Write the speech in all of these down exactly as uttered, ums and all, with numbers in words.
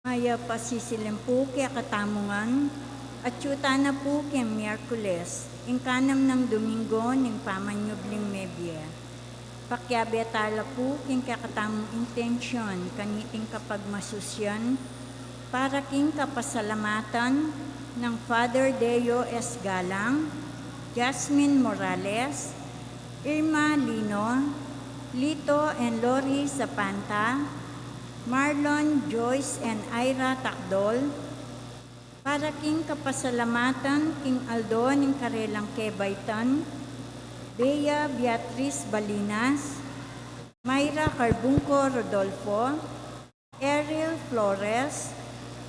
Mayap a sisilim pu kekatamu ngan, atyu tana pu king Miyerkules, ing kanam nang Domingo ning pamanyubling mebie. Pakiabe tala pu king kekatamung intensyon kaniting kapagmasusian, para king kapasalamatan nang Father Deo S. Galang, Jasmine Morales, Irma Lino, Lito and Lori Zapanta, Marlon, Joyce and Ira Takdol, para king kapasalamatan king aldo ning karelang kebaitan, Bea Beatriz Balinas, Myra Carbunco Rodolfo, Eril Flores,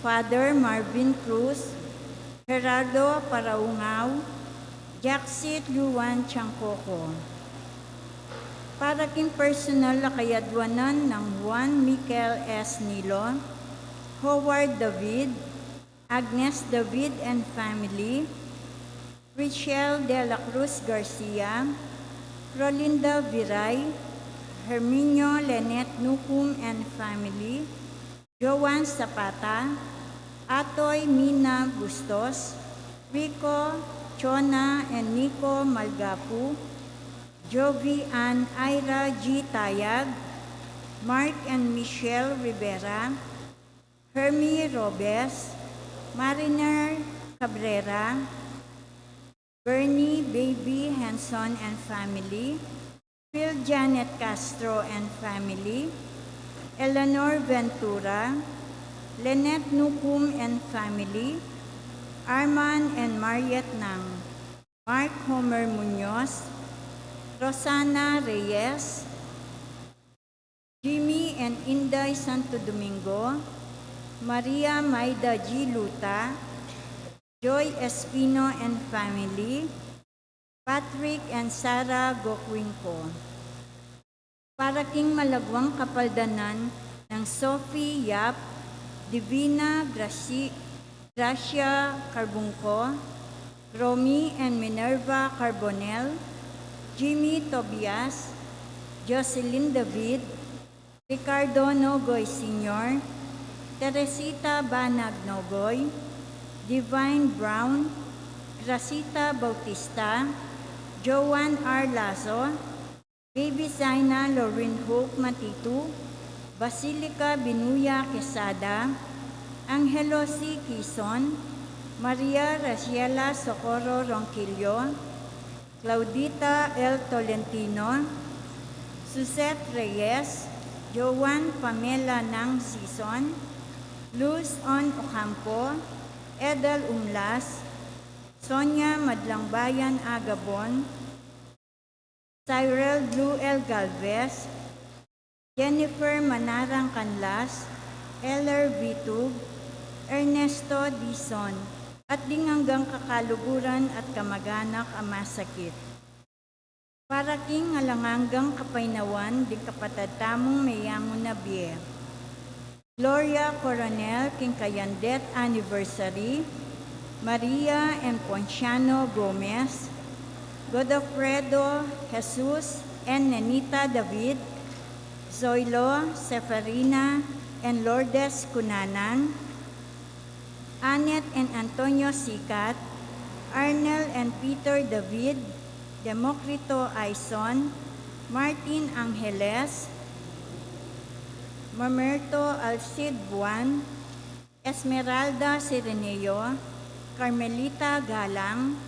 Father Marvin Cruz, Gerardo Paraungao, Jacksit Luan Chancoco. Para king personal a kayadwanan nang Juan Michael S. Nilo, Howard David, Agnes David and family, Richelle de la Cruz Garcia, Rolinda Viray, Herminio Lenet Nucum and family, Joan Zapata, Atoy Mina Bustos, Rico, Chona and Nico Malgapu, Jovi and Ira G. Tayag, Mark and Michelle Rivera, Hermie Robes, Mariner Cabrera, Bernie Baby Henson and family, Phil Janet Castro and family, Eleanor Ventura, Lynette Nucum and family, Arman and Mariet Nang, Mark Homer Muñoz, Rosana Reyes, Jimmy and Inday Santo Domingo, Maria Maida G. Luta, Joy Espino and family, Patrick and Sarah Gocuinco. Para king malagwang kapaldanan nang Sophie Yap, Divina Graci-, Gracia Carbunco, Romy and Minerva Carbonell, Jimmy Tobias, Jocelyn David, Ricardo Nogoy Senior, Teresita Banag Nogoy, Divine Brown, Gracita Bautista, Joan R. Lazo, Baby Zaina Lorin Hope Matitu, Basilica Binuya Quesada, Angelo C. Quizon, Maria Raciela Socorro Ronquillo, Claudita L. Tolentino, Suzette Reyes, Joan Pamela Nang Sison, Luz On Ocampo, Edel Umlas, Sonia Madlangbayan Agabon, Cyril Blue L. Galvez, Jennifer Manarang Canlas, Eller Vitug, Ernesto Dizon, at ding anggang kakaluguran at kamaganak a masakit. Para king alang anggang kapaynawan ding kapatad tamung meyangu na bie. Gloria Coronel king kayang death anniversary, Maria and Ponciano Gomez, Godofredo Jesus and Nenita David, Zoilo, Seferina, and Lourdes Cunanan, Annette and Antonio Sicat, Arnel and Peter David, Democrito Aison, Martin Angeles, Mamerto Alcid Buan, Esmeralda Cirineo, Carmelita Galang,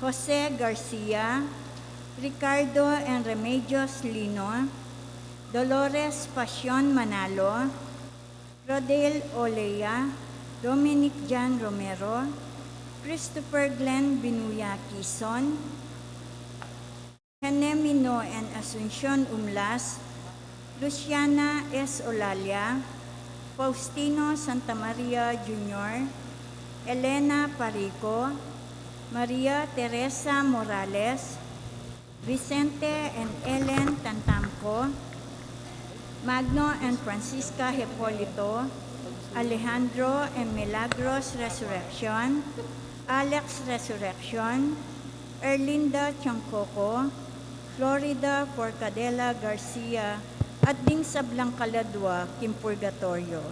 Jose Garcia, Ricardo and Remedios Lino, Dolores Pasion Manalo, Rodale Olea, Dominic Jan Romero, Christopher Glenn Binuya Quizon, Henemino and Asuncion Umlas, Luciana S. Olalia, Faustino Santamaria Junior, Elena Parico, Maria Teresa Morales, Vicente and Ellen Tantamco, Magno and Francisca Hipolito, Alejandro and Milagros Resurreccion, Alex Resurreccion, Erlinda Chancoco, Florida Forcadela Garcia, at ding sablang kaladwa king purgatoryo.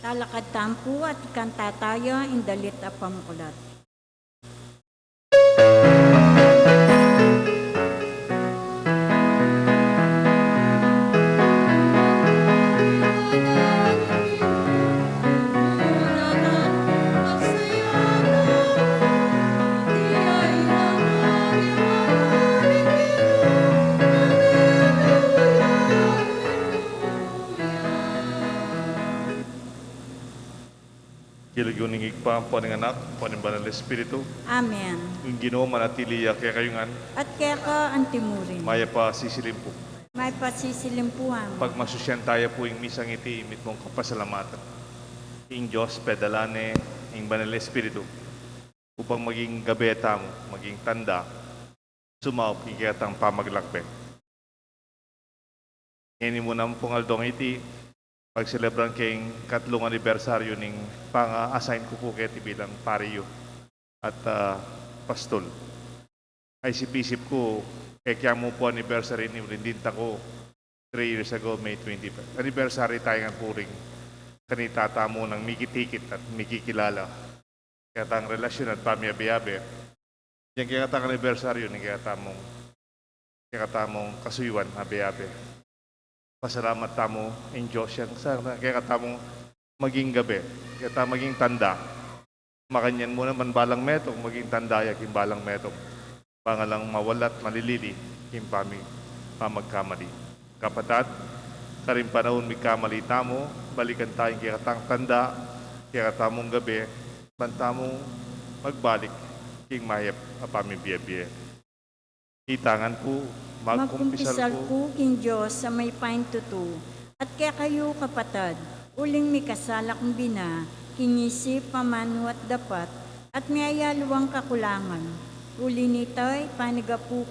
Talakad tamu pu at ikanta taya ing dalit a pamuklat. King lagyu ning Ibpa, ampo ning Anak, ampo ning Banal Espiritu. Amen. Ing Ginu manatili ya kekayu ngan. At keka antimurin. Mayap a sisilim pu. Mayap a sisilim pu, Among. Pagmasusyan taya pu ing misang iti mitmung kapasalamatan. Ing Dios pedala ne ing Banal Espiritu upang maging gabe tamu, maging tanda, sumaup king kekatang pamaglakbe. Ngeni mu naman pung aldong iti, pagselebran ke ing katlung anibersaryu ning panga-assign ku pu keti bilang pari yu at, ah, pastol. Ay, isip-isip ku, kekya mu pu anniversary ini, uling dinta ku three years ago, May twenty-five. Anniversary tamu ngan pu ring kanita tamu nang mikit-ikit at mikikilala. Kekatang relasyon at pamiabe-abe. Yang kekatang anibersaryu ning kekatamung, kekatamung kasuyuan, abe-abe. Pasalamat tamu ing Dios yang sa kekatamung maging gabe, kekatang maging tanda. Makanyan mu naman balang metung, maging tanda ya king balang metung. Bang alang mawalat malilili king pami-, pamagkamali. Kapatad, karing panaun migkamali tamu, balikan ta ing kekatang tanda, kekatamung gabe, ban tamu magbalik king mayap a pamibie-bie. Ita ngan pu, magkumpisal ku king Dios a mayupayang tutu, at kekayu, kapatad, uling mikasala kung bina, king isip, amanu at dapat, at miyayaliwang kakulangan. Uli nita, ipanyawad ku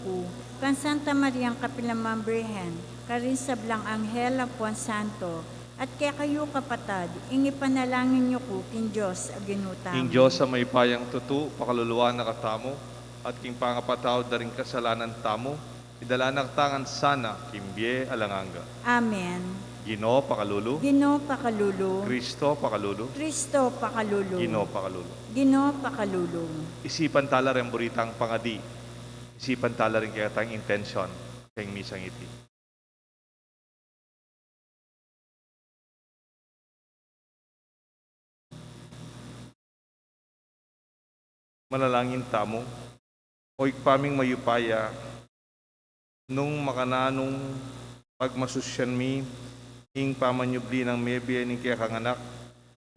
kang Santa Mariang kapilan man Birhen, karing sablang anghel ampon santo, at kekayu, kapatad, ing ipanalangin yu ku king Dios a Ginu tamu. Ing Dios a mayupayang tutu, pakaluluan na katamu, at king pangapatawad da ring kasalanan tamu, idala na katamu ngan sana king bie alang angga. Amen. Ginu, pakalulu. Ginu, pakalulu. Kristo, pakalulu. Kristo, pakalulu. Ginu, pakalulu. Ginu, pakalulu. Isipan tala ring buritang pangadi. Isipan tala ring kekatang intensyon keng misang iti. Manalangin tamu. O Ibpa ming mayupaya, nung makananung pagmasusyan mi ing pamanyubli nang mebie ning kekang Anak,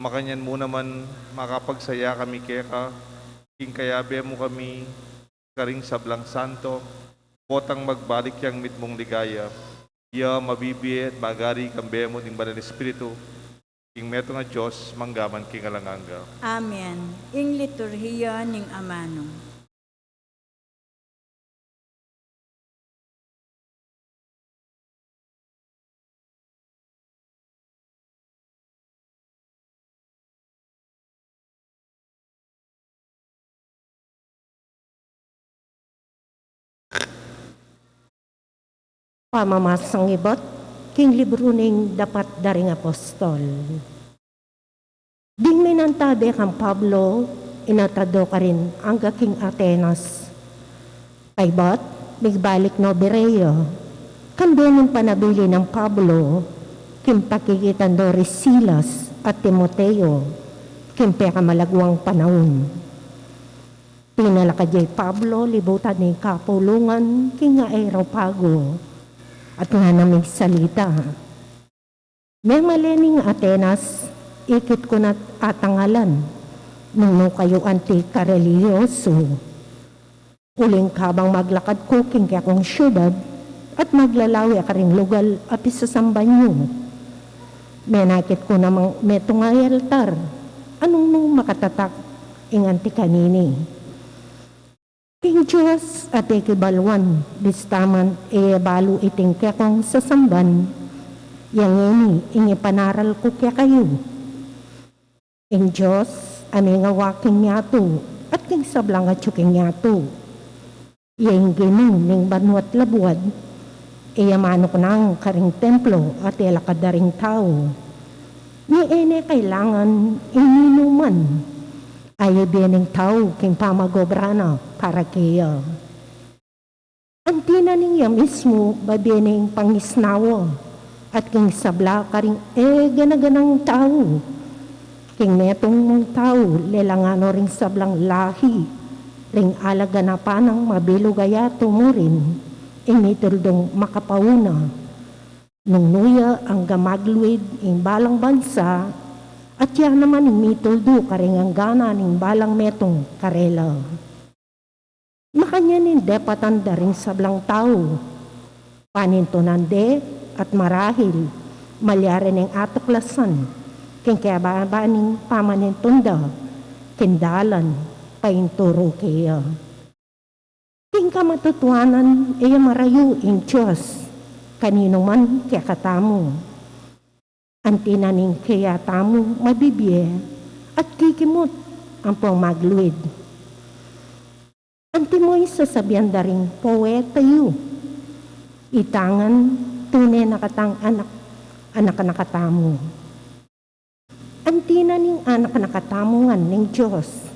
makanyan mu naman makapagsaya kami keka, king kayabe mu kami karing sablang santo, potang magbalik yang mitmung ligaya, ya mabibie at magari kambe mu ding Banal Espiritu, ing metung a Dios, mangga man king alang angga. Amen. Ing liturhiya ning amanu. Pamamasang ibat king libru ning Dapat da ring Apostol. Ding minantabe kang Pablo, inatad do karin angga king Atenas. Kaybat, migbalik no Berea. Kambe ning panabilin nang Pablo, king pakikitan do ri Silas at Timoteo, king pekamalagwang panaun. Pinalakad ya i Pablo libutan ning kapulungan king Areopago, at ngana migsalita. Memalen ning Atenas, ikit ku na't atangalan nung nu kayu anti karelihiyosu. Uling kabang maglakad ku king kekong syudad at maglalawe karing lugal a pisasamban yu, menakit ku namang metung a altar a nung nu makatatak ing anti kanini. King Dios a tekibaluan, bista man e balu iting kekong sasamban, ya ngeni ing ipanaral ku kekayu. Ing Dios a mengawa king yatu at king sablang atyu king yatu, ya ing Ginu ning banua't labuad, e ya manuknang karing templo a telakad da ring tau. Ni e ne kailangan ing ninuman a ibie ning tau king pamag-obra na para keya. Anti na ning iya mismu babie ne ing pangisnawa at king sabla karing e gana-ganang tau. King metung mung tau, lelangan no ring sablang lahi ring ala ganapan nang mabilug a yatu, murin ing mituldung makapauna. Nung nu ya anggang magluid ing balang bansa, at ya naman ing mituldu karing angganan ning balang metung karela. Makanyan ing depatan da ring sablang tau. Panintunan de at marahil malyari neng atuklasan king kebaba ning pamanintun da king dalan painturu keya. King kamatutuanan, e ya marayu ing Dios kaninu man kekatamu. Anti na ning keya tamu mabibie at kikimut ampong magluid. Antimo ing sasabian da ring poeta yu, itang tune na katang anak, anak na katamu. Anti na ning anak na katamu ngan ning Dios,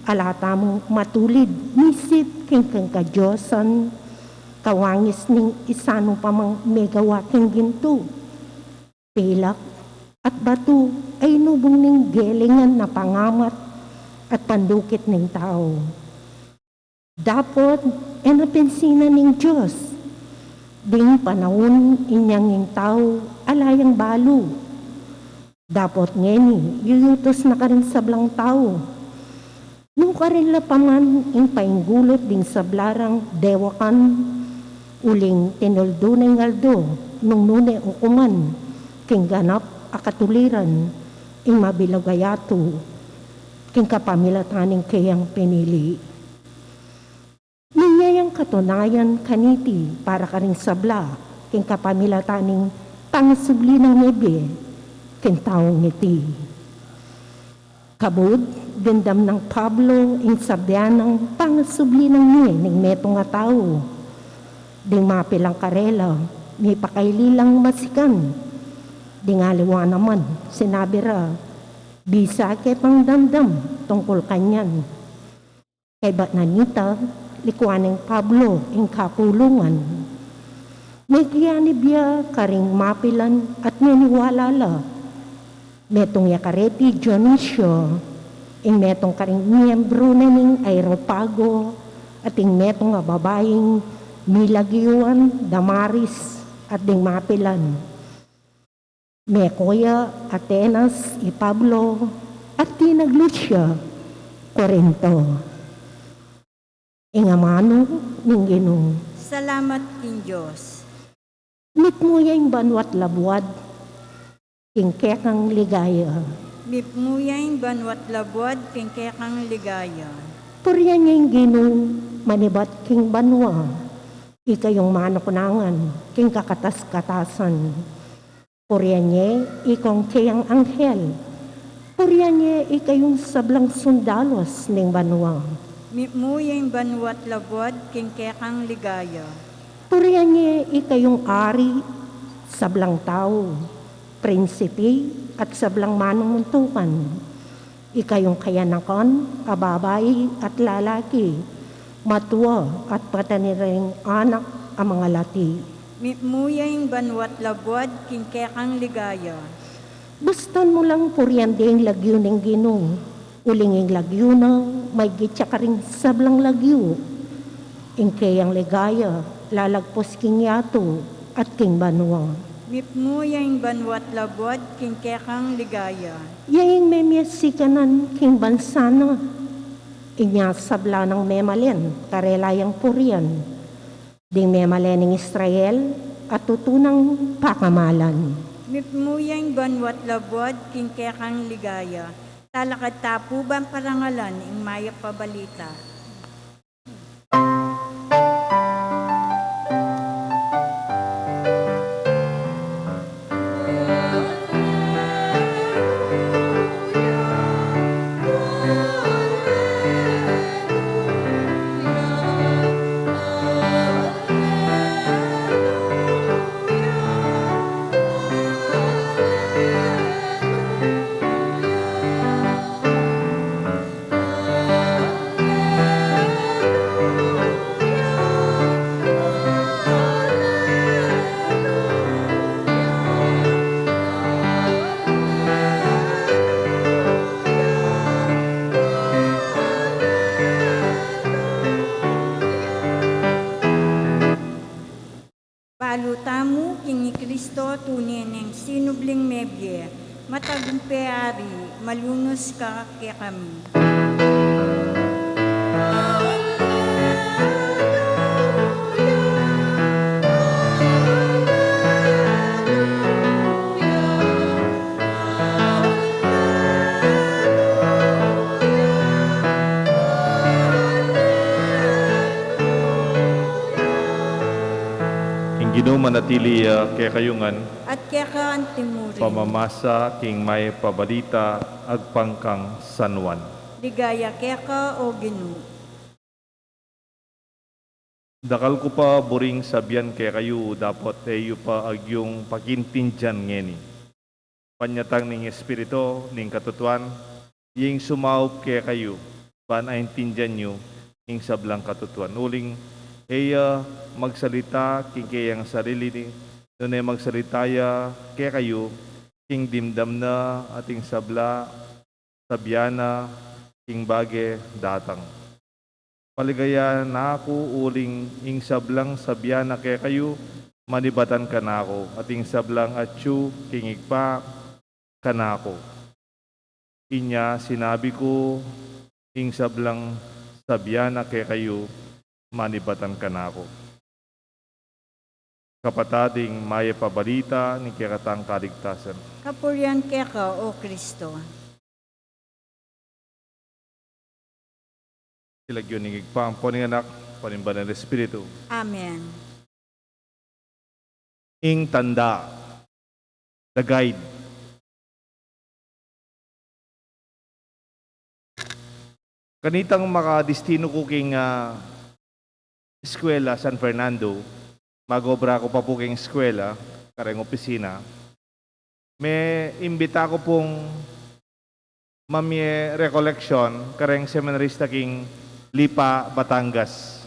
ala tamu matulid misip king keng kadiosan, kawangis ning isanu pa mang megawa king gintu, pilak at batu a inubung ning gelingan na pangamat at pandukit ning tau. Dapot e na pinsinan ning Dios ding panaun inyang ing tau ala yang balu. Dapot ngeni yuyutus na karing sablang tau. Nukarin la pa man ing painggulut ding sabla rang dewakan, uling tinuldu neng aldo nung nune ukuman king ganap a katuliran ing mabilug a yatu king kapamilatan ning keyang pinili. Ninya yang katunayan kaniti para karing sabla king kapamilatan ning pangasubli nang mebie king taung iti. Kabud, dimdam nang Pablo ing sabian nang pangasubli nang mie ning metung a tau. Ding mapilan karela, mipakaili lang masikan. Ding aliwa naman, sinabi ra, bisa ke pang damdam tungkul kanyan. Kaybat na nita, likuan neng Pablo ing kapulungan. Mekiani bia karing mapilan at meniwala la. Metung ya kareti Dionisio, ing metung karing miembru na ning Areopago, at ing metung a babaing milagiuan Damaris at ding mapilan. Meko ya Atenas i Pablo at tinaglut ya Corinto. Ing amanu ning Ginu. Salamat king Dios. Mitmu ya ing banua't labuad king kekang ligaya. Mitmu ya ing banua't labuad king kekang ligaya. Purian ye ing Ginu manibat king banua, ikayung manuknangan king kakatas-katasan. Purian ye ikong keyang anghel. Purian ye ikayung sablang sundalus ning banua. Mitmu ya ing banua't labuad king kekang ligaya. Purian ye ikayung ari, sablang tau, prinsipi, at sablang manumuntukan. Ikayung kayanakan a babai at lalaki, matua at patanin ring anak a mangalati. Mitmu ya ing banua't labuad king kekang ligaya. Bustan mu lang purian de ing lagyu ning Ginu, uling ing lagyu na maigit ya karing sablang lagyu. Ing keyang ligaya lalagpus king yatu at king banua. Mitmu ya ing banua't labuad king kekang ligaya. Ya ing memie sikanan king bansa na. Inya sabla nang memalen karela yang purian. Ding memalen ning Israel a tutu nang pakamalan. Mitmu ya ing banua't labuad king kekang ligaya. Talakad ta pu ban parangalan ing mayap a balita. ning sinubling mebie, matagumpe Ari, malunus ka kekami. Ing Ginu manatili ya kekayu ngan. At keka antimurin. Pamamasa king Mayap a Balita agpang kang San Juan. Ligaya keka, O Ginu. Dakal ku pa buring sabian kekayu dapot e yu pa agyung pakintindian ngeni. Panyatang ning Espiritu ning katutuan, ing sumaup kekayu, ban aintindian yu ing sablang katutuan. Uling e ya magsalita king keyang sarili, nune magsalita ya kekayu king dimdam na at ing sabla sabian na king bage datang. Paligayan na ku uling ing sablang sabian na kekayu manibatan kanaku, at ing sablang atyu king Ibpa kanaku. Inya sinabi ku, ing sablang sabian na kekayu manibatan kanaku. Kapatad, ing Mayap a Balita ning kekatang kaligtasan. Kapurian keka, O Kristo. King lagyu ning Ibpa, ampo ning Anak, ampo ning Banal a Espiritu. Amen. Ing tanda, the guide. Kanitang makadistinu ku king, ah, eskwela San Fernando, mag-obra ku pa pu king eskwela, kareng opisina. Me-imbita ku pung mamie recollection kareng seminarista king Lipa, Batangas.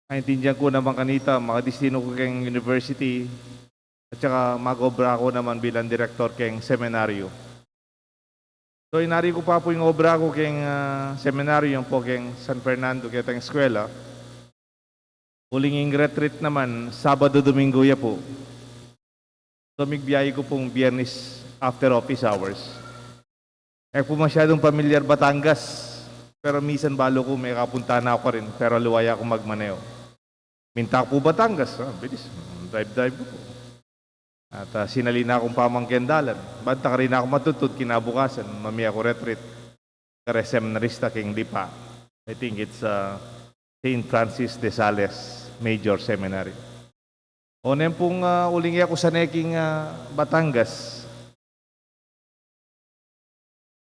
Aintindian ku naman kanita, makadistinu ku keng university, at saka mag-obra ku naman bilang direktor keng seminaryo. So, inari ku pa pu ing obra ku keng, ah, seminaryo, yan pu keng San Fernando, ketang eskwela. Uling ing retreat naman, Sabado, Domingo ya pu. So, migbiyahe ku pung Biyernes after office hours. E ku pu masyadung pamilyar Batangas, pero misan balu ku mekapunta na ku karin, pero aliwa ya kung magmaneho. Minta ku pu Batangas, ah, bilis. Drive-drive ku pu. At, ah, sinali na kung pamangkin dalan. Banta karin na ku matudtud kinabukasan, mamie ku retreat. Kare seminarista king Lipa. I think it's, ah, Saint Francis de Sales Major Seminary. O, neng pung, ah, uling e ku sane king, ah, Batangas.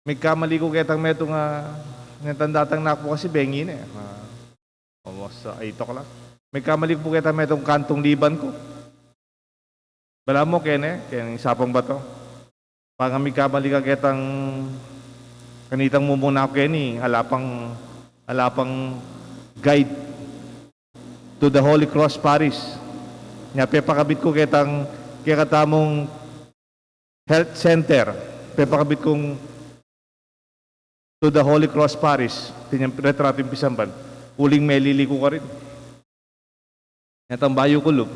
Migkamali ku ketang metung, ah, neng tanda tang naku kasi bengi ne. Ah, almost, ah, eight o'clock. Migkamali ku pu ketang metung kantung Liban ku. Balamu kene, keng Sapang Bato. Bang migkamali ka ketang kanitang mumuna ku keni, ala pang, ala pang guide to the Holy Cross Parish. Nya pepakabit ku ketang kekatamung health center. Pepakabit kung to the Holy Cross Parish. Tinyan retratu ing pisamban. Uling melili ku karin. Ketang bayu ku lub.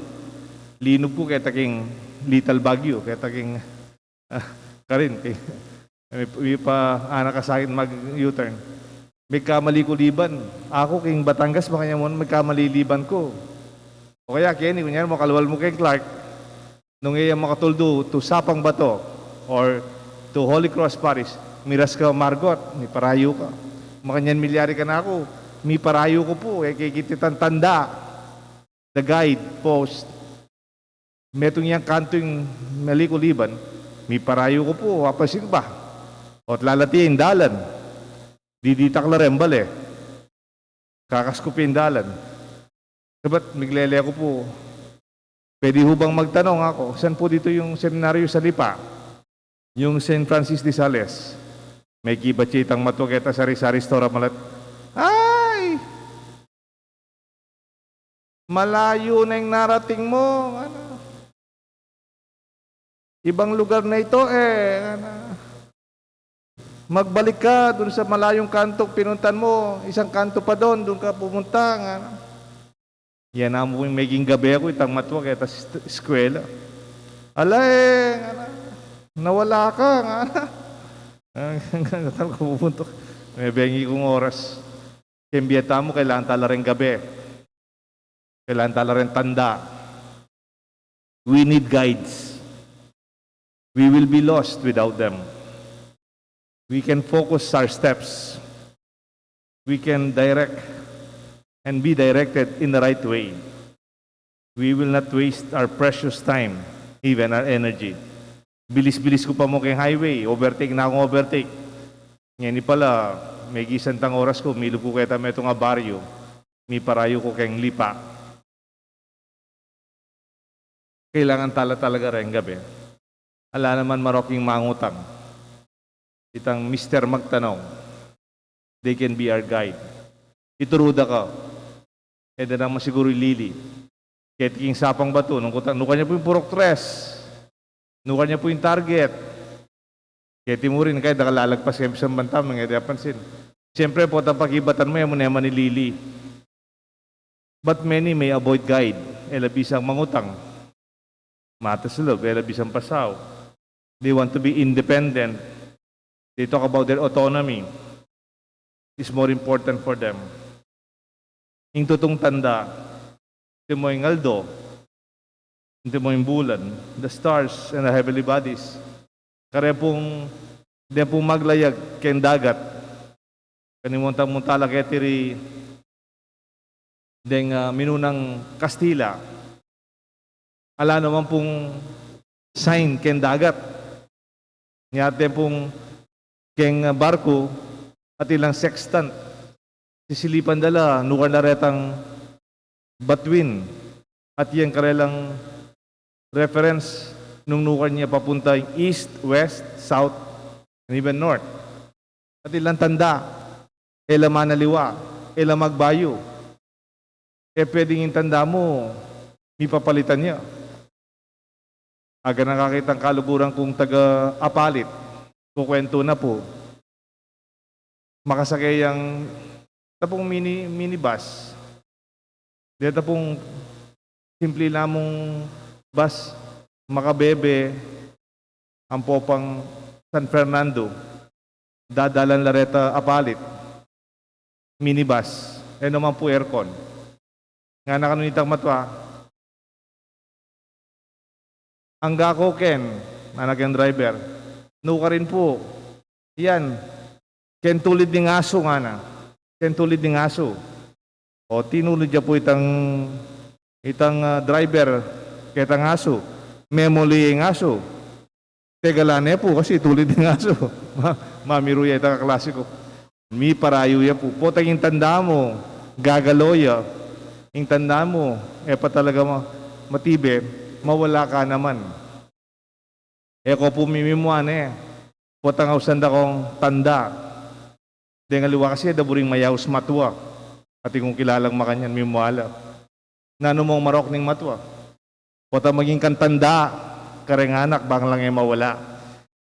Linub ku keta king Little Baguio, keta king, ah, karin, king, mi, mi pa anak a sakin mag-U-turn. Migkamali ku Liban. Aku king Batangas, makanyan mu, migkamali Liban ku. O kaya, keni, kunyari, makalwal mu keng Clark. Nung e ya makatuldu to Sapang Bato or to Holy Cross Parish, miras ka Margot, miparayu ka. Makanyan milyari kanaku, miparayu ku pu, e ke kiti tang tanda, the guide post. Metung yang kantu ing mali ku Liban, miparayu ku pu, apasin ba? O't lalati ing dalan. Diditak la reng bale. Kakas ku pin dalan. Sabat, miglele ku pu. Pwede hu bang magtanong aku, san pu ditu yung seminaryo sa Lipa? Yung Saint Francis de Sales. Mekibat ya itang matua keta sari-sari store a malat. Ay! Malayu na ing narating mu, ngana. Ibang lugar na ito, e, ngana. Magbalik ka dun sa malayung kantung pinuntan mu, isang kantu pa dun, dun ka pumunta, ngana. Yan na mu ing meging gabe ku, itang matua keta est-, eskwela. Ala e, ngana, nawala ka, ngana. Talaga pupunto. Mebengi kung oras. Keng bie tamu, kailangan tala ring gabe. Kailangan tala ring tanda. We need guides. We will be lost without them. We can focus our steps. We can direct and be directed in the right way. We will not waste our precious time, even our energy. Bilis-bilis ku pa mu keng highway, overtake na kung overtake. Ngeni pala, megisang oras ku, milub ku keta metung a baryo, miparayu ku keng lipa. Kailangan tala talaga reng gabe. Ala naman marok ing mangutang. Itang Mister Magtanong, they can be our guide. Ituru da ka. E da nang masiguru i lili. Keti king sapang batu, nung kutang, nukan ya pu ing purok tres. Nukan ya pu ing target. Keti mu rin, kaya da ka lalagpas keng pisamban tamu, nung e da apansin. Siyempre, potang pakibatan mu, e mu ne manilili. But many may avoid guide. E la bisang mangutang. Matas lub, e la bisang pasau. They want to be independent. They talk about their autonomy. It's more important for them. Ing tutung tanda, antimo ing aldo, antimo ing bulan, the stars and the heavenly bodies. Kare pung, de pung maglayag keng dagat. Kanimunta-munta la keti ri deng, ah, minunang Kastila. Ala naman pung sign keng dagat. Nya atin pung keng, ah, barku, atin lang sextant. Sisilipan da la, nukan la retang batuin. At yang karelang reference nung nukan ya papunta ing east, west, south, and even north. Atin lang tanda, e la manaliwa, e la magbayu. E pwedeng ing tanda mu, mipapalitan ya. Aga nakakitang kaluguran kung taga Apalit, kukwentu na pu. Makasake yang tapung mini, minibus. Deta pung simple lamung bus, makabebe, ampo pang San Fernando, dadalan la reta Apalit, minibus, e naman pu aircon. Ngana kanu nitang matwa, "Angga ko ken," ngana keng driver. "Nukarin pu. Yan, ken tulid ning asu," ngana. "Ken tulid ning asu." O, tinulid ya pu itang, itang, ah, driver ketang asu. Memuli ing asu. Tegala ne pu kasi tulid ning asu. Ma-, mamiru ya itang kaklase ku. Miparayu ya pu. Potang ing tanda mu, gagalo ya. Ing tanda mu, e pa talaga ma-, matibe, mawala ka naman. E ko pu mimimua ne, potang ausan da kong tanda. Deng aliwa kasi, e da buring mayaus matua. Atin kung kilalang makanyan, mimua la. Nanu mung marok ning matua? Potang maging kang tanda kareng anak, bang lang e mawala.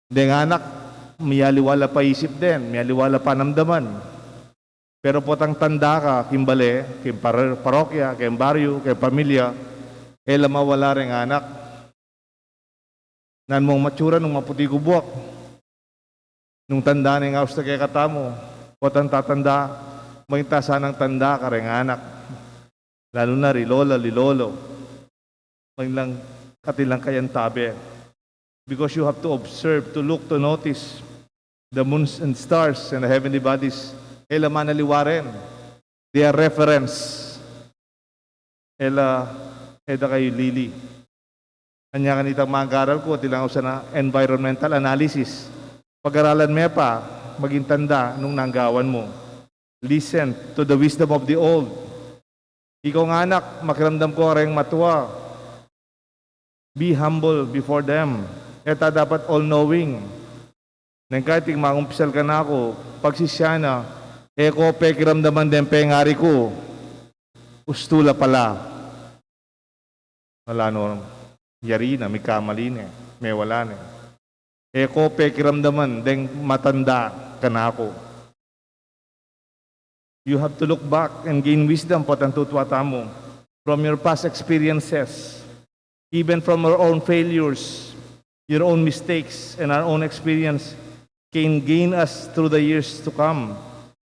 Deng anak, miyaliwa la paisip den, miyaliwa la panamdaman. Pero potang tanda ka, king bale, king par-, parokya, king baryu, king pamilya, e la mawala reng anak. Nanu mung matsura nung maputi ku buak. Nung tanda ne ing aus da kekatamu, potang tatanda, maging ta sanang tanda kareng anak. Lalu na ri lola, ri lolo. Maging lang, atin lang kayantabe. Because you have to observe, to look, to notice the moons and stars and the heavenly bodies. E la manaliwa ren. They are reference. E la, e da kayu lili. Anya kanitang mangaral ku, atin lang ausan a environmental analysis. Pag-aralan me pa, maging tanda nung nanggawan mu. Listen to the wisdom of the old. Ikaw nga anak, makiramdam ku kareng matua. Be humble before them. E ta dapat all-knowing. Neng kaya ing mangumpisal kanaku, pagsisya na, e ko pekiramdaman deng pengari ku. Ustu la pala. Ala no, yari na, mikamali ne, mewala ne. E ko pekiramdaman deng matanda kanaku. You have to look back and gain wisdom, potang tutua tamu, from your past experiences. even from our own failures, your own mistakes, and our own experience can gain us through the years to come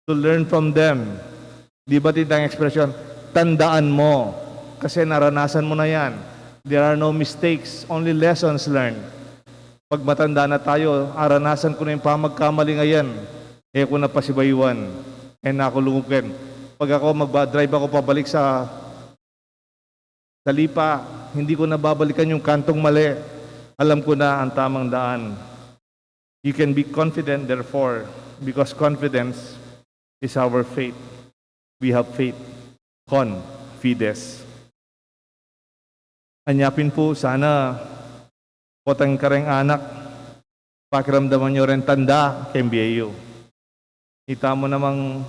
to learn from them. Di ba, titang ekspresyon, "Tandaan mo, kasi naranasan mo na yan." There are no mistakes, only lessons learned. Pag matanda na tayo, "Aranasan ko na yung pamagkamali ngayon. E ko na pasibayuan. E na ako lungupin." Pag ako magba-drive ako pabalik sa, sa Lipa, hindi ko na babalikan yung kantong mali. Alam ko na ang tamang daan. You can be confident, therefore, because confidence is our faith. We have faith. Con, fides. Anya pin pu, sana potang kareng anak, pakiramdaman yu rin tanda, keng bie yu. Ita mu namang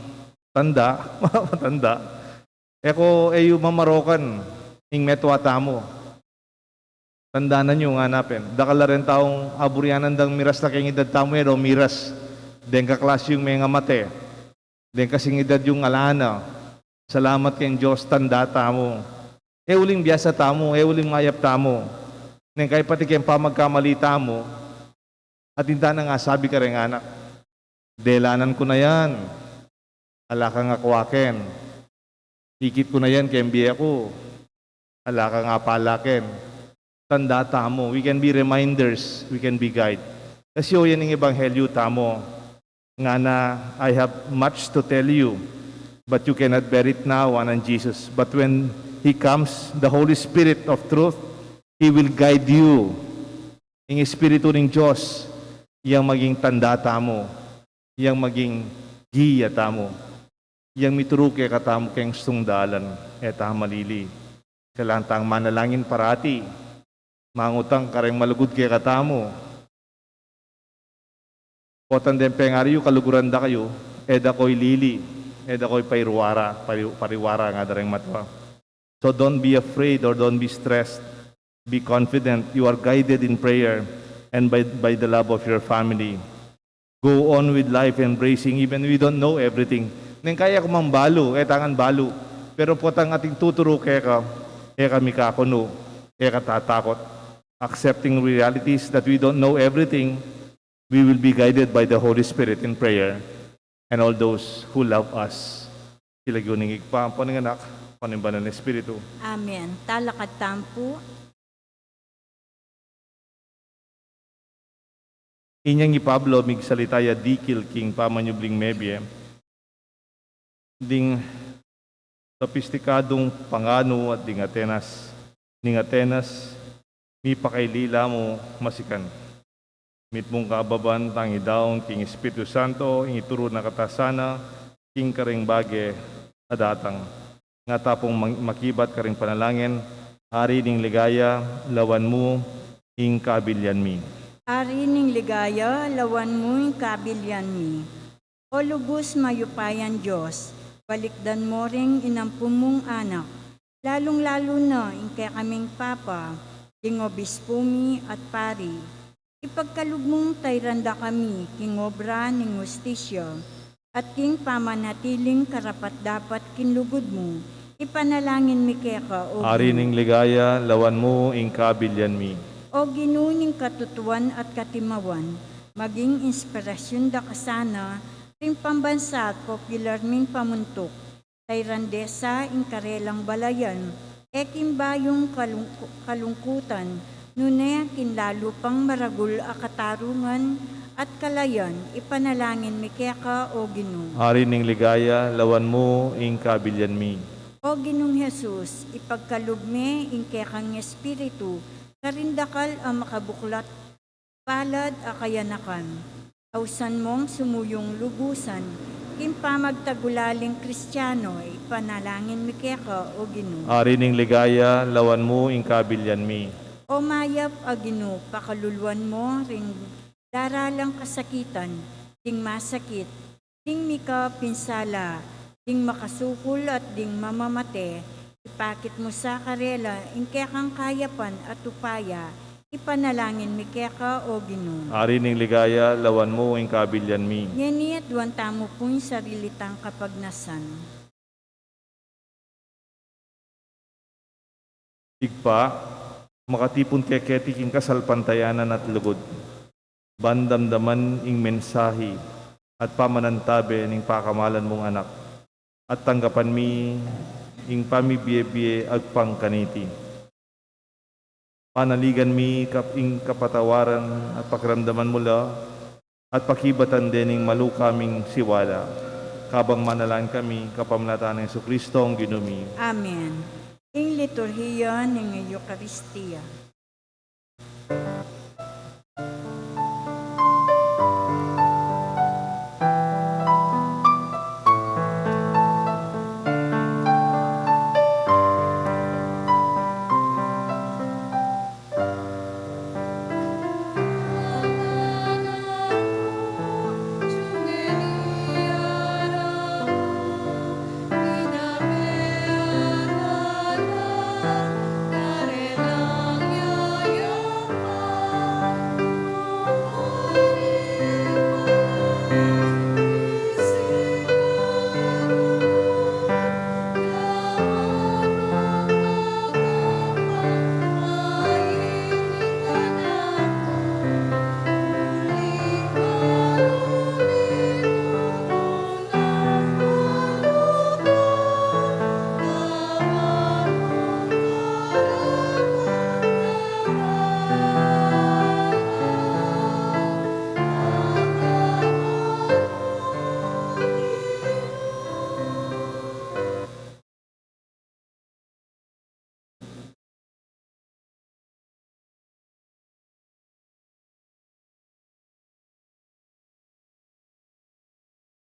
tanda, matanda. E ko, e yu mamarokan ing metua tamu. Tandanan yu, ngana pin, dakal la ring taung aburianan dang miras la keng edad tamu, e daw miras. Deng kaklase yung mengamate. Deng kasing edad yung ala na. Salamat keng Dios, tanda tamu. E uling biasa tamu, e uling mayap tamu. Neng kaya pati keng pamagkamali tamu, atin tana ngang sabi kareng anak, "Delanan ku na yan. Ala kang akua ken. Ikit ku na yan keng bie ku. Ala kang apala ken." Tanda tamu. We can be reminders. We can be guide. Kasi o yan ing ebanghelyo tamu. Ngana, "I have much to tell you, but you cannot bear it now," ngana nang Jesus. "But when He comes, the Holy Spirit of truth, He will guide you." Ing Espiritu ning Dios, yang maging tanda tamu, yang maging giya tamu, yang mituru kekatamu keng stung dalan, e tamu malili. Kailangan tang manalangin parati, mangutang kareng malugud kekatamu. Potang deng pengari yu, kaluguran da kayu, e da ko ilili, e da ko ipairuara, pari-, pariwara, ngana da reng matua. So don't be afraid or don't be stressed. Be confident. You are guided in prayer and by, by the love of your family. Go on with life, embracing, even we don't know everything. Neng kaya ku mang balu, e ta ngan balu. Pero potang ating tuturu keka, e ka mikakunu, e ka tatakut. Accepting realities that we don't know everything, we will be guided by the Holy Spirit in prayer and all those who love us. King lagyu ning Ibpa, ampo ning Anak, ampo ning Banal a Espiritu. Amen. Talakad tamu pu. Inyang i Pablo migsalita ya dikil king pamanyubling mebie, ding sopistikadung panganu at ding Atenas, ning Atenas, mipakaili la mu masikan. Mitmung kababan tang idaun king Espiritu Santo ing ituru na kata sana king kareng bage a datang. Ngata pung mang-, makibat karing panalangin, Ari ning ligaya, lawan mu ing kabilian mi. Ari ning ligaya, lawan mu ing kabilian mi. O lubus mayupayang Dios, balikdan mu ring inampun mung anak, lalung-lalu na ing kekaming papa, ding obispu mi at pari. Ipagkalub mung tairan da kami king obra ning hustisya at king pamanatiling karapat-dapat king lugud mu. Ipanalangin mi keka, O Ari Ginu. Ning ligaya, lawan mu ing kabilian mi. O Ginu ning katutuan at katimawan, maging inspirasyun da ka sana ring pambansa at popular ming pamuntuk. Tairan de sa ing karelang balayan, e king bayung kalungku-, kalungkutan, nune king lalu pang maragul a katarungan at kalayan. Ipanalangin mi keka, O Ginu. Ari ning ligaya, lawan mu ing kabilian mi. O Ginung Jesus, ipagkalub me ing kekang Espiritu karing dakal a makabuklat palad a kayanakan. Ausan mung sumuyung lubusan king pamagtagulaling Kristiano. Ipanalangin mi keka, O Ginu. Ari ning ligaya, lawan mu ing kabilian mi. O mayap a Ginu, pakaluluan mu ring daralang kasakitan, ding masakit, ding mika pinsala, ding makasukul at ding mamamate. Ipakit mu sa karela ing kekang kayapan at upaya. Ipanalangin mi keka, O Ginu. Ari ning ligaya, lawan mu ing kabilian mi. Ngeni aduan tamu pu ing sarili tang kapagnasan. Ibpa, makatipun keketi king kasalpantayanan at lugud, ban damdaman ing mensahi at pamanantabe ning pakamalan mung Anak, at tanggapan mi ing pamibie-bie agpang kaniti. Panaligan mi kap-, ing kapatawaran at pakiramdaman mu la, at pakibatan de ning malu kaming siwala. Kabang manalangin kami, kapamilatan nang Jesucristo ang Ginu mi. Amen. Ing liturhiya ning Eukaristia.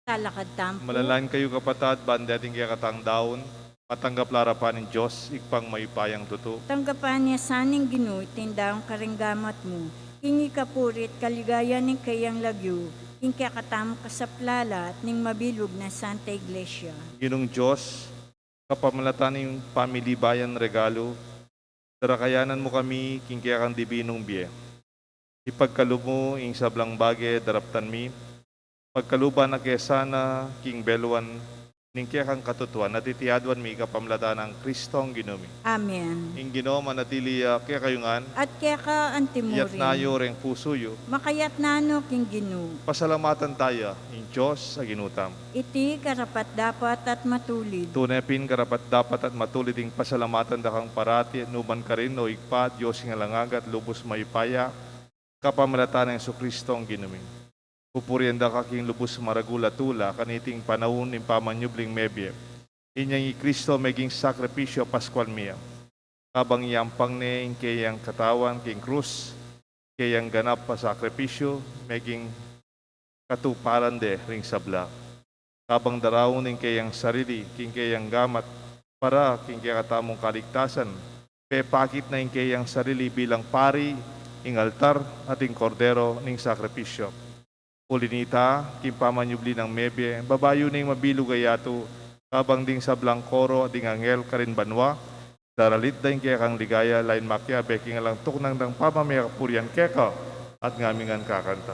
Talakad tamu pu. Manalangin kayu, kapatad, ban deting kekatang daun, matanggap la arapan ning Dios, Ibpang mayupayang tutu. Tanggapan na sa ning Ginu iting daun karing gamat mu, king ikapuri at kaligayan ning kayang lagyu, king kekatamung kasaplalan at ning mabilug nang Santa Iglesia. Ginung Dios, kapamilatan ning pamilibayan regalu, darakayanan mu kami king kekang dibinung bie. Ipagkalub mu ing sablang bage daraptan mi, pagkaluban na ke sana king beluan ning kekang katutuan, at iti aduan mi kapamilatan nang Kristong Ginu mi. Amen. Ing Ginu manatili ya kekayu ngan. At keka antimurin. Iyatas yu reng pusu yu. Makayatas no king Ginu. Pasalamatan taya ing Dios a Ginu tamu. Iti karapat-dapat at matulid. Tune pin karapat-dapat at matulid ing pasalamatan da kang parati at nukarin man, o Ibpa, Dios ning alang angga at lubus mayupaya, kapamilatan nang Jesucristo a Ginu mi. Pupurian da ka king lubus maragul a tula, kaniting panaun ning pamanyubling mebie. Inyang i Kristo meging sakripisyu Paskual mi. Kabang iyampang ne ing keyang katawan king krus, keyang ganap a sakripisyu, meging katuparan de ring sabla. Kabang daraun ing keyang sarili king keyang gamat para king kekatamung kaligtasan, pepakit na ing keyang sarili bilang pari, ing altar, at ing kordero ning sakripisyu. Uli nita, king pamanyubli nang mebie, babayu ne ing mabilug a yatu, kabang ding sablang koro at ding anghel karin banua, daralit da ing kekang ligaya, lain makiabe king alang tuknang dang pamamie kapurian keka, at ngami ngan kakanta.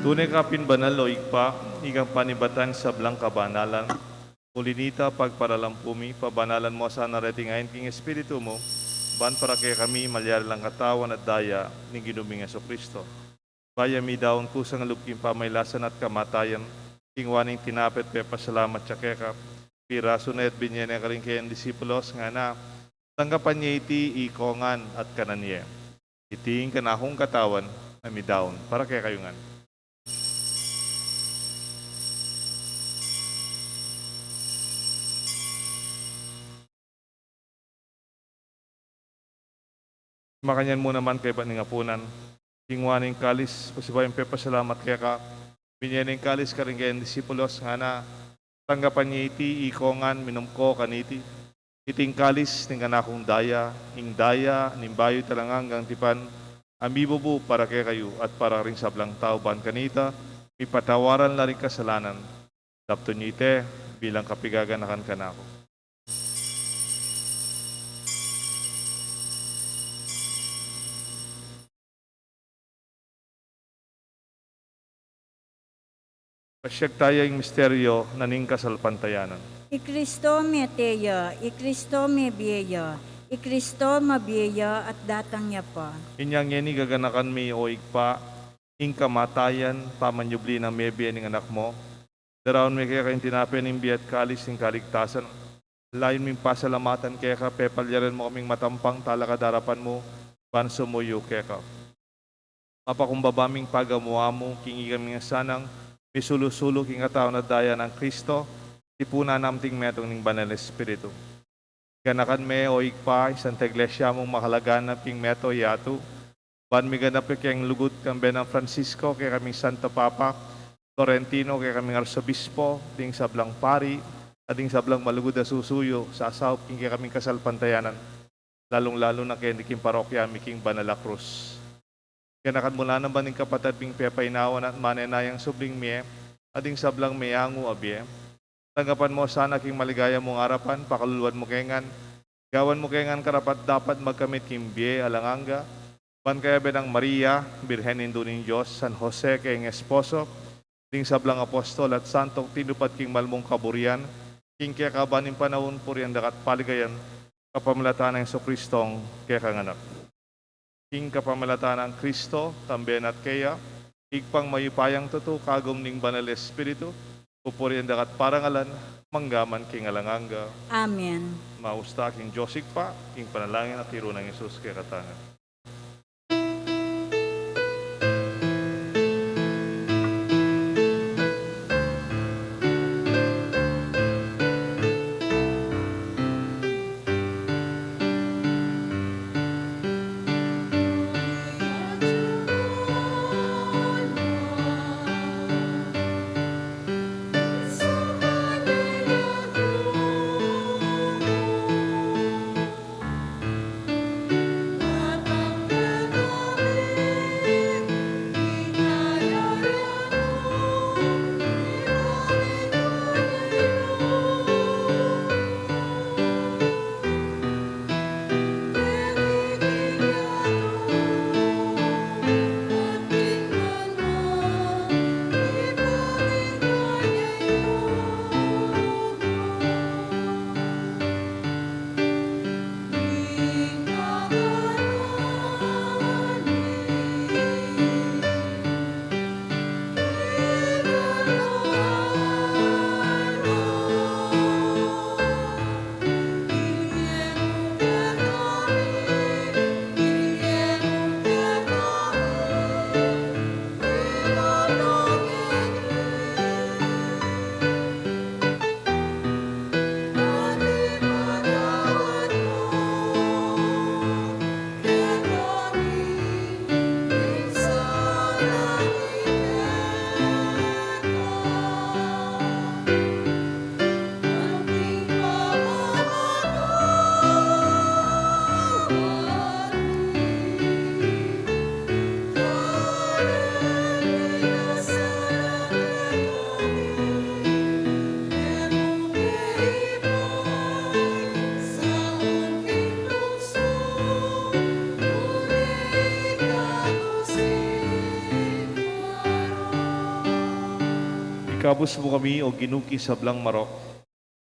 Tune ka pin banal, o Ibpa, ikang panibatan sablang kabanalan. Uli nita, pagparalampu mi, pabanalan mu sana reting ain king Espiritu mu, ban para kekami malyari lang katawan at daya ning Ginu ming Jesucristo. Bayu midaun kusang lub king pamailasan at kamatayan, kinua ne ing tinape at pepasalamat ya keka, pirasu ne at binye ne karing kayang disipulos, ngana, tanggapan ye iti ikong ngan at kanan ye. Iti ing kanakung katawan a midaun para kekayu ngan. Makanyan mu naman kaybat ning apunan, kinua ne ing kalis, pasibayu yang pepasalamat keka, binye ne ing kalis karing kayang disipulos, ngana, tanggapan ye iti ikong ngan, minum ko kaniti. Iti ing kalis ning kanakung daya, ing daya ning bayu at alang anggang tipan, a mibubu para kekayu at para karing sablang tau, ban kanita mipatawaran la ring kasalanan. Daptun yu iti bilang kapigaganakan kanaku. Pasiag taya ing misteryo na ning kasalpantayanan. I Kristo mete ya, i Kristo mebie ya, i Kristo mabie ya at datang ya pa. Inya ngeni gaganakan mi, o Ibpa, ing kamatayan pamanyubli nang mebie ning Anak mu. Daraun mi keka ing tinape ning bie at kalis ning kaligtasan. Layun ming pasalamatan keka, pepalyarin mu kaming matampang talakad king arapan mu, ban sumuyu keka. Mapakumbaba ming pagamu-amu king ikami ngan sanang misulu-sulu king katawan at daya nang Kristo, tipunan na kaming metung ning Banal Espiritu. Ganakan me, o Ibpa, ing Santa Iglesia mung makalaganap king mabilug a yatu, ban miganap ya king lugud, kambe nang Francisco, kekaming Santo Papa, Florentino, kekaming Arsobispo, ding sablang pari, at ding sablang malugud a susuyu, sasaup king kekaming kasalpantayanan, lalung-lalu na keni king parokya mi king Banal a Krus. Ganakan mu la naman ding kapatad ming pepainawa na at manenayang subling mie, at ding sablang meangu a bie. Tanggapan mu la sana king maligaya mung arapan, pakaluluan mu ke ngan, gawan mu ke ngan karapat-dapat magkamit king bie alang angga, ban kayabe nang Maria, Birhen Indu ning Dios, San Jose, kayang esposo, ding sablang apostol at santo tinupad king mal mung kaburian, king kekaban ning panaun, purian daka at paligayan, kapamilatan nang Jesucristong kekang Anak. King kapamilatan nang Kristo, kambe na at keya, Ibpang mayupayang tutu, kagum ning Banal Espiritu, pupurian daka at parangalan, mangga man king alang angga. Amen. Maus ta king Dios Ibpa, king panalangin a tiru nang Jesus kekatamu. Ikabus mu kami, O Ginu, king sablang marok,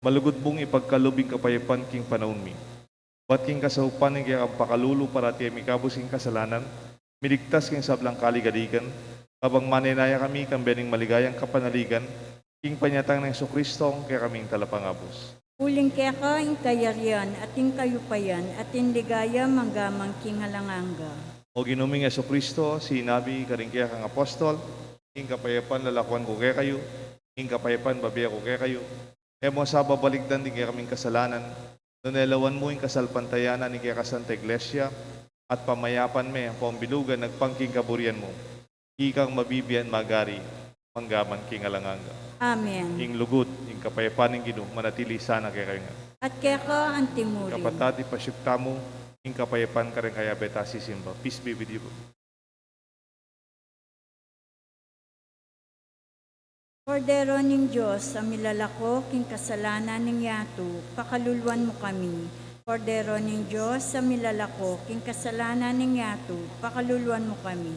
malugud mung ipagkalub ing kapayapan king panaun mi. Bat king kasaupan ning kekang pakalulu, parati a mikabus king kasalanan, miligtas king sablang kaligaligan, Kabang manenaya kami, kambe ning maligayang kapanaligan, king panyatang nang Jesucristo, kekaming talapangabus. Uling keka ing kayarian, at ing kayupayan, at ing ligaya, mangga man king alang angga. O Ginu ming Jesucristo, sinabi karing kekang apostol, ing kapayapan lalakuan ku kekayu, ing kapayapan bibie ku kekayu. E mu sa babalikdan ding kekaming kasalanan, nune lawan mu ing kasalpantayanan ning keka Santa Iglesia, at pamayapan me ampong bilugan agpang king kaburian mu. Ikang mabibie at magari, mangga man king alang angga. Amen. Ing lugud, ing kapayapan ning Ginu, manatili sana kekayu ngan. At keka antimurin. Kapatad, ipasiag tamu ing kapayapan karing kayabe ta sisimba. Peace be with you. Kordero ning Dios, a milalako king kasalanan ning yatu, pakaluluan mu kami. Kordero ning Dios, a milalako king kasalanan ning yatu, pakaluluan mu kami.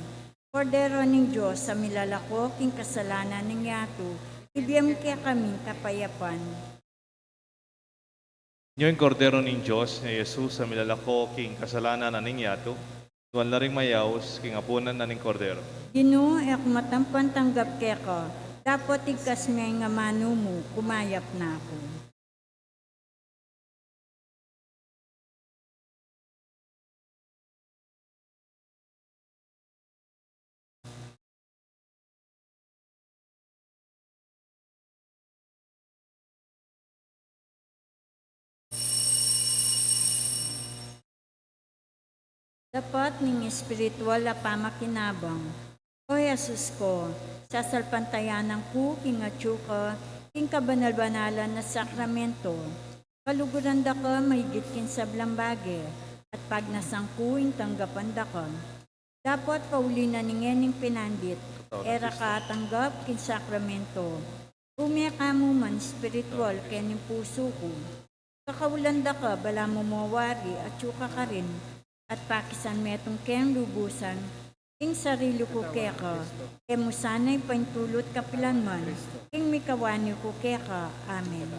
Kordero ning Dios, a milalako king kasalanan ning yatu, ibie mu kekami ing kapayapan. Nyo ing Kordero ning Dios, nyo i Jesus, a milalako king kasalanan na ning yatu. Nuan la ring mayaus king apunan na ning Kordero. Ginu, e ku matampan tanggap keka, dapot igkas me ing amanu mu, kumayap na ku. Dapat ning espiritual a pamakinabang. O Jesus ku, sasalpantayanan ku king atyu ka king kabanal-banalan a sakramento. Kaluguran da ka maigit king sablang bage, at pagnasan ku ing tanggapan da ka. Dapot pauli na ning ngening pinandit, e ra ka atanggap king sakramento. Ume ka mu man espiritual kening pusu ku. Kakaulan da ka, balamu mo wari, atyu ka karin, at pakisan metung keng lubusan ing sarili ku keka, e mu sana ipaintulut kapilan man ing mikawani ku keka. Amen.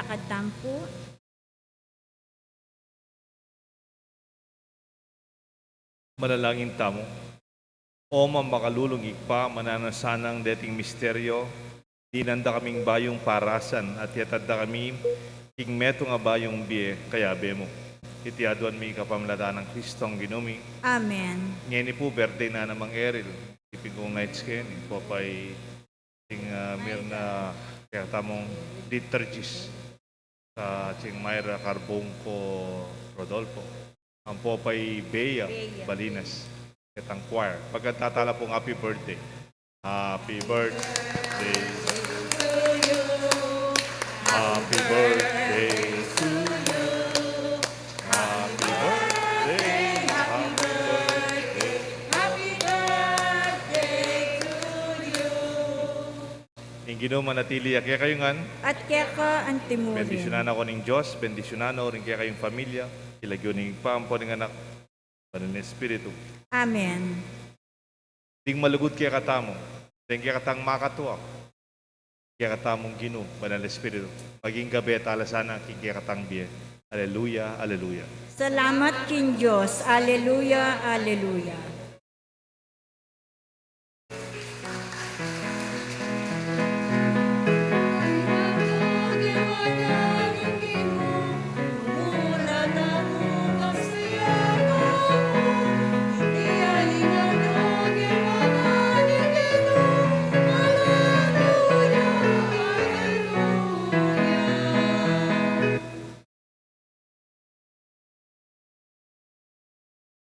Katampu. Manalangin tamu. O mamakalulung Ibpa, mananu sanang deting misteryo, dinan da kaming bayung parasan at yatad da kami king metung a bayung bie kayabe mu. Iti aduan mi kapamilatan nang Kristong Ginu mi. Amen. Ngeni pu, birthday na nang Mang Eril. Iping kung nights ken, ing Popay, ing, ah, Mirna, kekatamung liturgist. Sa Ching Myra Carbonco Rodolfo, ang Popay Bea Bea. Balinas, ketang choir. Pagkanta tala pung happy birthday. Happy birthday to you. Happy birthday to you. Happy birthday, happy birthday. Happy birthday to you. Ing Ginu manatili ya kekayu ngan. At keka antimurin. Bendisyunan na kayu ning Dios, bendisyunan na rin kekayung pamilya, king lagyu ning Ibpa, ampo ning Anak, ampo ning Espiritu. Amen. Ding malugud kekatamu, ding kekatang makatuak, kekatamung Ginu, Banal Espiritu, maging gabe tala sana king kekatang bie. Aleluya, aleluya. Salamat king Dios. Aleluya, aleluya.